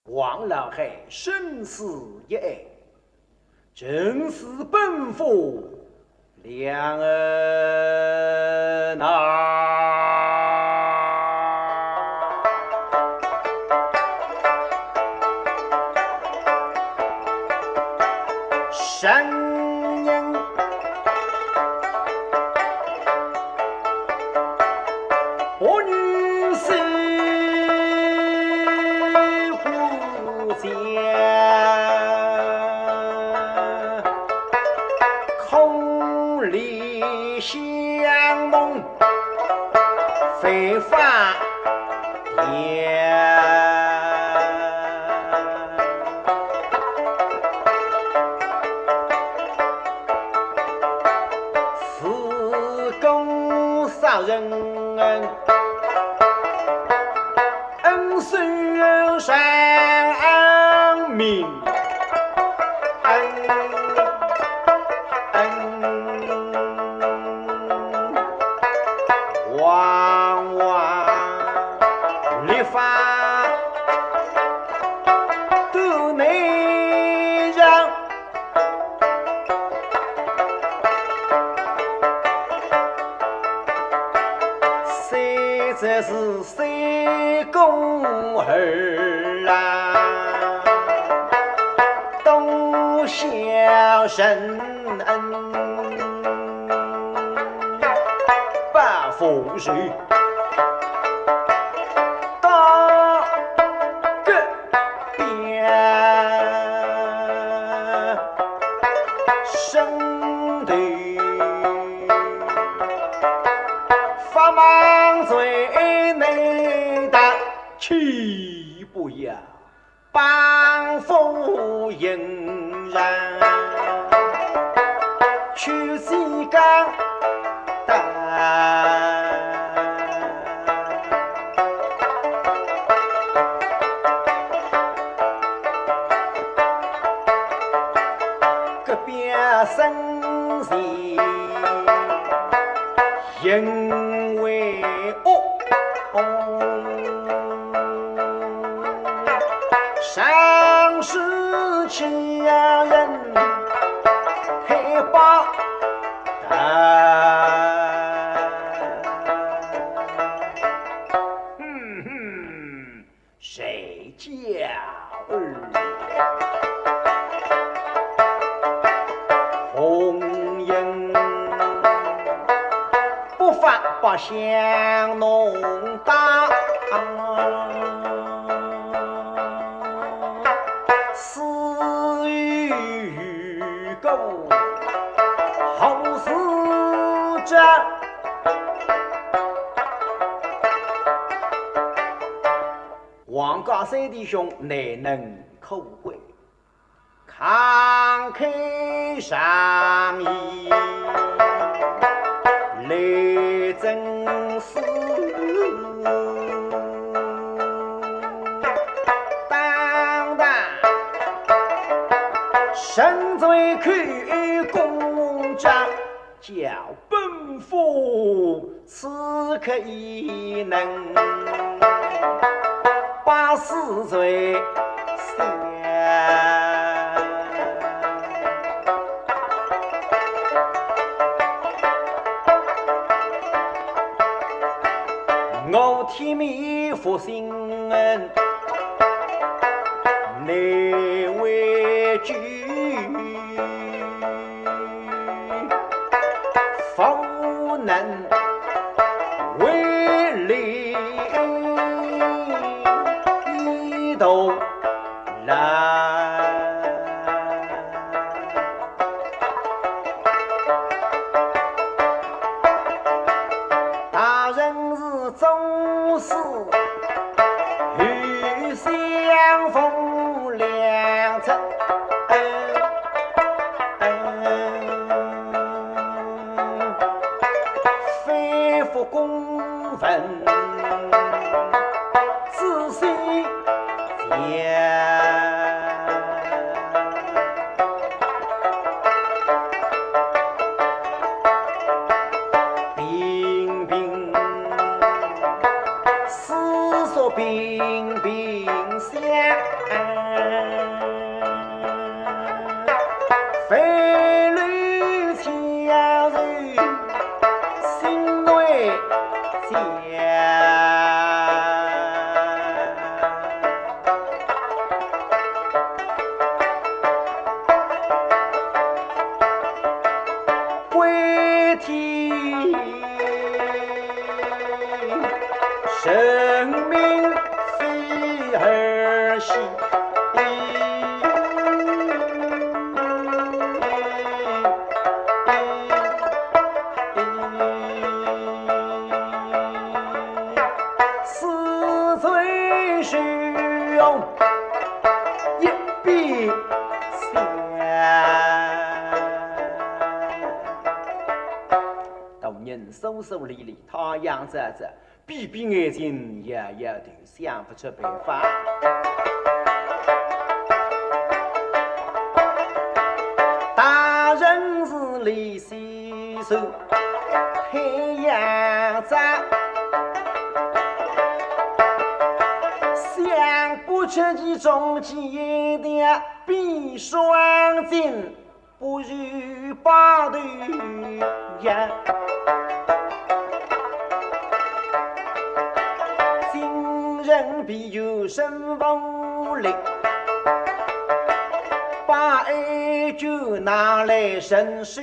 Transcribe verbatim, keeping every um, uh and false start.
王老汉生死一案，正是本府两案呐。 王家三弟兄难能可贵，慷慨仗义，来真是当当，神在口公家。 叫本府此刻已能百死罪下。我天命负心恩，难为继。 方能为你一头来。大人是宗师，与相逢两次。 非复公文，仔细讲。平平 四说平平相是四周雄一边想。大人苏苏立立，太阳照照，闭闭眼睛，摇摇头，想不出办法。大人是立西首，太阳照，想不出其中间的闭双睛。 不如把头呀。今人必有神无力，把哀酒拿来伸手。